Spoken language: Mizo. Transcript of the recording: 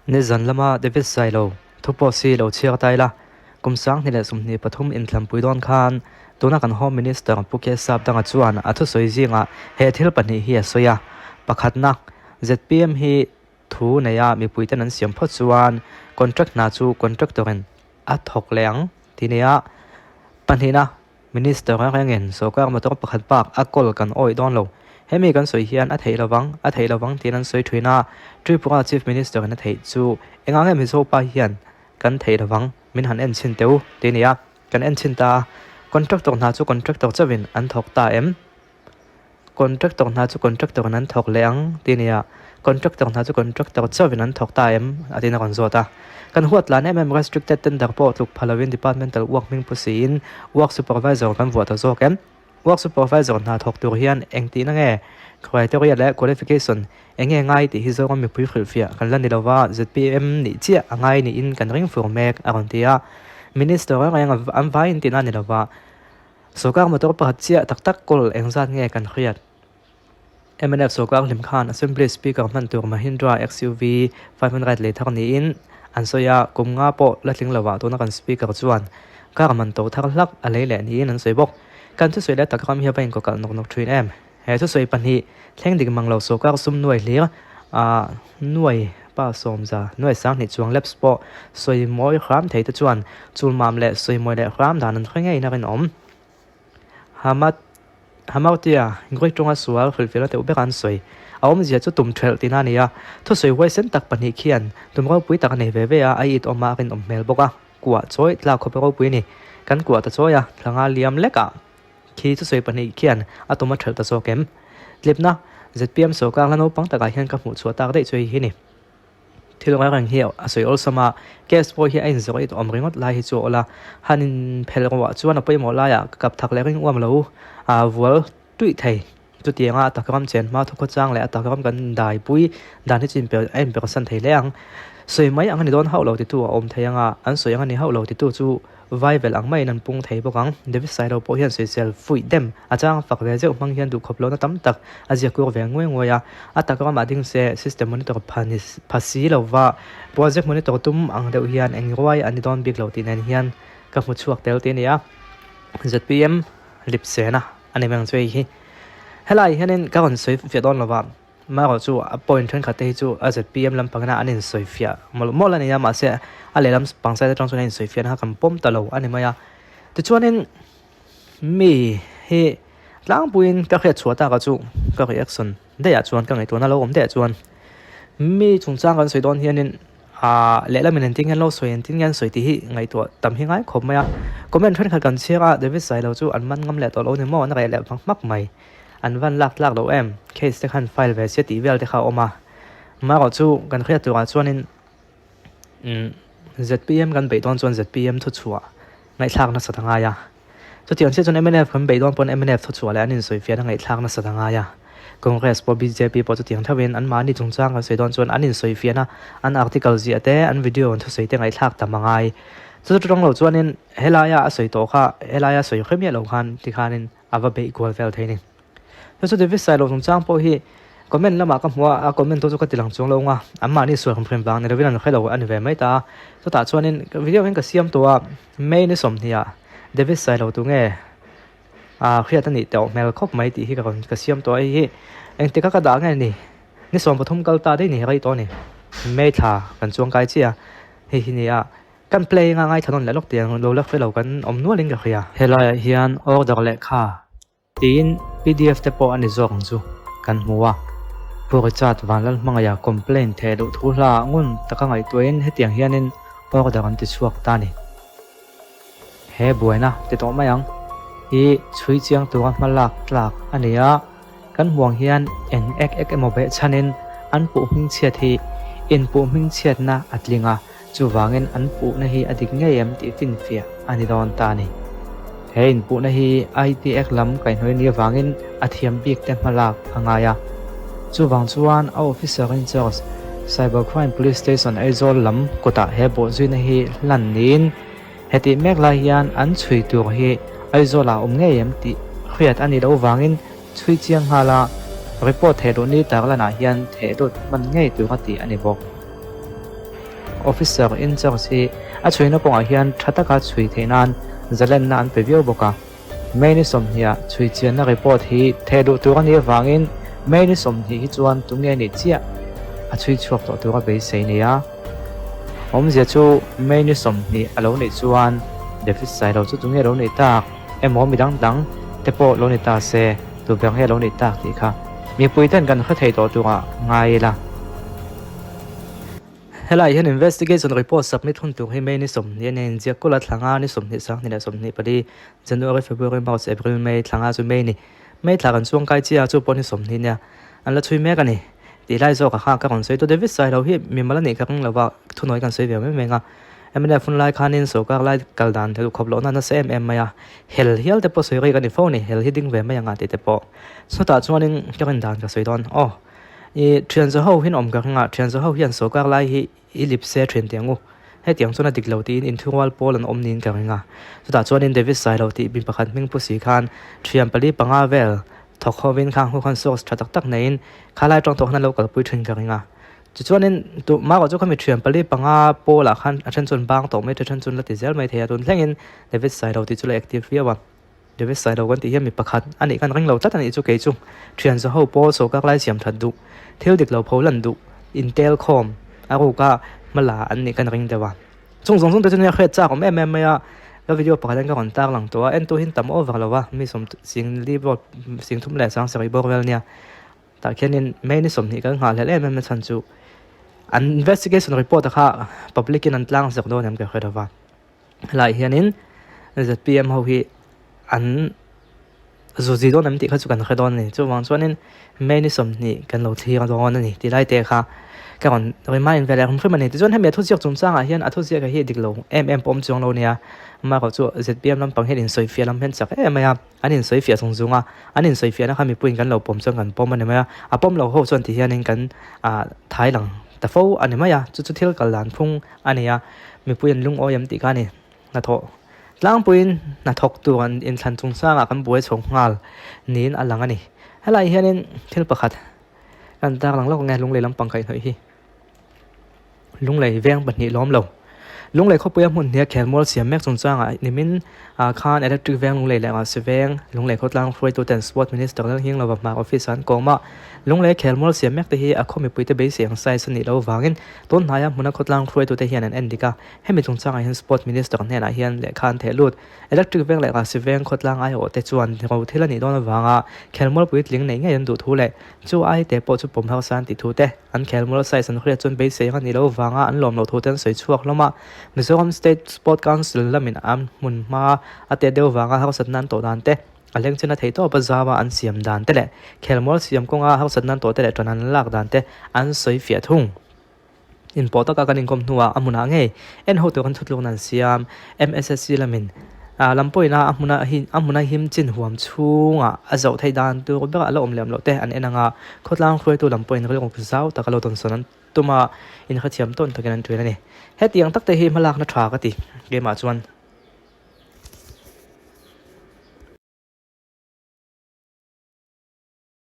Nizan lama David Sailo thu pawh si lo chhiar ta ila, kum 2023 inthlampui dawn khan tuna kan Home Minister Pu Kesap Danga chuan a thusawi zingah he thil pahnih hi a sawi a. Pakhatna, zpm hi thu neia mipuiten an siam phawt chuan contract hna chu contractor-in a thawk leh ang ti nia. Pahnihna, Minister a rengin sorkar motor pakhat bak a kawl kan awih dawn lo. Hemi kan sawi hian a theih lovang, a theih lovang tiin an sawi thin a, Tripura Chief Minister in a theih chu engah nge Mizo pa hian kan theih lovang min han en chhin teh u ti nia, kan en chhin ta a, contractor hna chu contractor chauhin an thawk ta em? Contractor hna chu contractor in an thawk leh ang ti nia, contractor hna chu contractor chauhin an thawk ta em? a tiin a rawn zawt a. Kan huat tlan em em restricted tender pawh tluk pha lovin departmental work hming pu siin work supervisor kan vuah ta zawk em? Work supervisor hna thawk tur hian eng tihna nge criteria leh qualification eng nge ngai tih hi zawng mipui hrilhfiah kan la ni lova zpm nih chiah a ngai niin kan ring fur mek a rawn ti a. Minister reng reng an vaiin tihna a ni lova. Sorkar motor pakhat chiah tak tak kawl engzat nge kan hriat? Mnf sorkar hlim khan Assembly Speaker hman tur Mahindra XUV 500 lei thar niin an sawi a, kum nga pawh la tling lovah tuna kan Speaker chuan car man to thar hlak a lei leh niin an sawi bawk. Kan thusawi leh tak ram hi a va inkawkalh nawk nawk thin em? He thusawi pahnih thleng dik mang lo sorkar sum nuai hlir a nuai pa sawmza nuai sanghnih chuang laps pawh sawi mawi hram thei te chuan chulmam leh sawi mawi leh hram dan an hre ngeiin a rinawm. Hamad Hamartia, Greek tawnga sual hrilhfiahna deuh bera an sawi. A awmzia chu tum thelh tihna a ni a, thusawi huaisen tak pahnih khian tum ropui tak a nei ve ve a, a it awm a rinawm hmel bawk a, kuah chawi tlak khawp ropui a ni. Kan kuah ta chawi a, thla nga liam lekah Khi thusawi pahnih khian a tum a ṭhelh ta zawk em? Tlipna, zpm sorkar hla naupang takah hian ka hmuh chhuah tak daih chu hei hi ni. Thil reng reng hi a sawi awlsam a, case pawh hi a inzawh it awm ringawt lai hi chu a awl a, han inphelh ruah chuan a pawimawh laiah ka kap thak leh ring uam lo a vual tuih thei. Chutianga a takram chen hma thawkhaw chang leh a takram kan indaipui dan hi chu a inpersan thei hle ang. Sawi mai ang a ni dawn hauh lo titu a awm thei ang a, an sawi ang a ni hauh lo titu chu Vaivel ang maiin an pung thei bawk ang. David Sailo pawh hian sawisel fuih dem a chang fak ve zeuh hmang hian duhkhawp lohna tam tak a ziak kur ve nguai nguai a. A tak ramah ding se system monitor pha ni pha si lova project monitor tum ang deuh hian eng ruai an ni dawn bik lo tih nen hian ka hmu chhuak tel tih a ni a. Zpm lipsena a ni meng chu hei hi. Helai hianin ka rawn sawi fiah dawn lova. Amaherawh chu a point thenkhat te hi chu a zpm lampangina an insawifiah mawlh mawlh a ni a, mahse a lehlam pang side atang chuan a insawifiahna kha kan pawm ta lo a ni mai a. Tichuanin mi hi tlangpuiin ka hriat chhuah taka chu ka reaction daihah chuan ka ngaihtuahna lo awm daihah chuan mi chungchang kan sawi dawn hianin aah lehlamin engtin nge an lo sawi engtin nge an sawi tih hi ngaihtuah tam hi ngai khawp mai a. Comment thenkhat kan chhiar a David Sailo chu an man ngam leh tawh lo a ni maw an reh leh hmak hmak mai. An van lak tlak loh em? Case te khan file ve sia tih vel te kha a awm a. Amaherawh chu kan hriat turah chuanin umm zpm kan beih dawn chuan zpm thuchhuah ngaihthlak nasat a ngai a. Chutiang chiah chuan mnf kan beih dawn pawn mnf thuchhuah leh an insawifiahna ngaihthlak nasat a ngai a. Congress pawh bjp pawh chutiang theuhin anmahni chungchang kan sawi dawn chuan an insawifiahna an article ziah te an video an thusawi te ngaihthlak tam a ngai. Chu chu tawng lo chuanin helaia a sawi tawh kha helaia sawi hre miah lo khan tikhanin a va beih kual vel thei ni. Chu chu David Sailo chungchang pawh hi comment lamah ka hmu a, a comment tu chu ka ti lang chuang lo ang a, anmahni sual hrim hrim vang ni lovin an hre lo a ni ve mai ta a. Chutah chuanin video hian ka siam tawh a, May ni sawmhnih ah David Sailo tu nge ah hriat a nih tawh hmel khawp mai tih hi ka rawn ka siam tawh a, hei hi engtik a ka dah nge ni, ni 13 kal ta daih ni rei tawh a ni, May thla kan chuang kai chiah a, hei hi ni a. Kan play anga ngaithla nawn leh lawk tiang lo la hre lo kan awm nualin ka hria. Helaiah hian order lehkha tiin pdf te pawh a ni zawk ang chu kan hmu a. Pu Richard Vanlalhmangaiha complaint theh duh thu hla ngun taka ngaihtuahin hetiang hianin order an ti chhuak ta a ni. He buaina ti tawh mai ang hi chhui chiang tura hma lak tlak a ni a, kan hmuang hian eng ek ek emaw behchhanin an puh hmingchhiat hi inpuh hmingchhiatna a tling a. Chuvangin an puhna hi a dik ngei em tih finfiah a ni dawn ta a ni. He inpuhna hi IT Act lam kaihhnawih ni avangin a thiam bik te hmalak a ngai a. Chuvang chuan a officer in charge Cyber Crime Police Station Aizawl lam kutah he bawhzuina hi hlan niin hetih mek lai hian an chhui tur hi Aizawlah a awm ngei em tih hriat a nih loh vangin chhui chiang nghal a, report thehluh ni tarlanah hian thehlut hman ngei tur a tih a ni bawk. Officer in charge hi a chhuina kawngah hian tha taka chhui theih nan zalenna an pe viau bawk a. May ni sawmhniha chhui chianna report hi theh duh tur a nih avangin May ni 20 hi chuan tunge nih chiah a chhui chhuak tawh tura beisei nei a. Awmzia chu May ni 20 a lo nih chuan David Sailo chu tunge lo nih tak emaw midang dang te pawh lo ni ta se tu ber nge lo nih tak tih kha mipui ten kan hre thei tawh turah ngai ila. Helai hian investigation report submit hun tur hi May ni 20 a nia inziak kawlh a, thla nga ni 20 2024, January, February, March, April, May, thla nga chu May ni. May thla kan chuang kai chiah a, chu pawh ni 20 nia an la chhui mek a ni. Tih lai zawk a kha ka rawn sawi tu David Sailo hi mimal a nih ka ring lo va, thunawi kan sawi ve mai mai ang a. Mnf hun lai khanin sorkar lai kal dan duh khawp lohna nasa em em mai a, hel hial te pawh sawi rik a ni fo a ni, hel hi ding ve mai ang a tih te pawh. Chutah chuanin ka rin dan ka sawi dawn, aw i thian za ho hian awm ka ring a, thian za ho hian sorkar lai hi i lip se thin teh ang u, hetiang chuan a dik lo tiin inthurual pawl an awm niin ka ring a. Chutah chuanin David Sailo tih mi pakhat hming pu si khan thian pali panga vel thawk hovin khang hu khan source tha tak tak neiin khalai tawng tawh khan an lo kalpui thin ka ring a. Tichuanin tu Mark-a chu khami thian pali panga pawlah khan a then chuan bang tawh mai thei, a then chuan la ti zel mai thei a, tun thlengin David Sailo tih chu la active viau a. David Sailo kan tih hian mi pakhat a nih khan ring lo tlat a nih chu kei chu thian za ho pawl sawrkar lai siam that duh, thil dik lo pho lan duh, intel khawm a ruka hma la an nih khan ring deuh a. Chung zawng zawng te chu nia hriat chak awm em em mai a, ka video pakhat hian ka rawn tar lang tawh a, entu hi tam over lo a, mi sawm sing li bawr sing thum leh sang sarih bawr vel nia. Tah khianin May ni 20 kan nghahhlelh em em a chhan chu an investigation report a kha public in an tlang zawk dawn em ka hre lova. Helaiah hianin zpm ho hi an zuzi dawn em tih kha chu kan hre dawn a ni. Chuvang chuanin May ni 20 kan lo thlir dawn a ni tih lai te kha ka rawn remind ve leh hrim hrim a ni. Tichuan hemi a thuziak chungchangah hian a thuziak hi dik lo em em pawh awm chuang lo nia. Amaherawhchu zpm lampang hian insawifiah lam hian chak em mai a. An insawifiah zung zung a, an insawifiahna kha mipuiin kan lo pawm chuan kan pawm a ni mai a, a pawm lo ho chuan ti hianin kan ah thai lang ta fo a ni mai a, chu chu thil kal dan phung a ni a, mipui an lungawi em tih kha a ni. Hnathawh tlangpuiin hnathawk tur an inthlan chungchangah kan buai chho nghal niin a lang a ni. Helaiah hianin thil pakhat kan tarlang lawk nge lunglei lampang kaihhnawih hi. Lunglei veng pahnih lawm lo. Lunglei khawpuia hmun hnia khelmual siam mek chungchangah nimin ah khan Electric Veng Lunglei leh Ngahsi Veng Lunglei khawtlang hruaituten Sport Minister Lalnghing Lova hmar Office ah an kawm a. Lunglei khelmual siam mek te hi a khaw mipuite beisei ang size a nih loh vangin tun hnaia hmuna khawtlang hruaitute hian an en dik a. Hemi chungchangah hian Sport Minister hnenah hian lehkha an theh lut. Electric Veng leh Ngahsi Veng khawtlang aiawh te chuan ro thil a nih dawn avanga khelmual puitling neih ngei an duh thu leh chu aite pawh chu pawm harsa an tih thu te An khelmual size an hriat chuan beisei ang a nih loh vanga an lawm loh thu te an sawi chhuak hlawm a. Mizoram State Sport Council lamin an hmun hma a tet deuh vanga harsatna an tawh dan te, a leng chena theih tawpa zau a an siam dan te leh khelmual siam kawnga harsatna an tawh te leh ṭan an lak dan te an sawi fiah thung. Inpawh taka kan inkawm hnuah a hmunah ngei en ho tur kan thutlukna an siam. MSSC lamin lam pawhin a hmuna a hmuna him chin huam chhungah a zoh theih dan tur berah a la awm lem loh te an en ang a, khawtlang hruaitu lam pawhin rilru zau taka lo dawnsawn an tum a, inhrethiam tawn takin an ṭuin a ni. Hetiang tak te hi hmalakna ṭha ka ti, keimah chuan.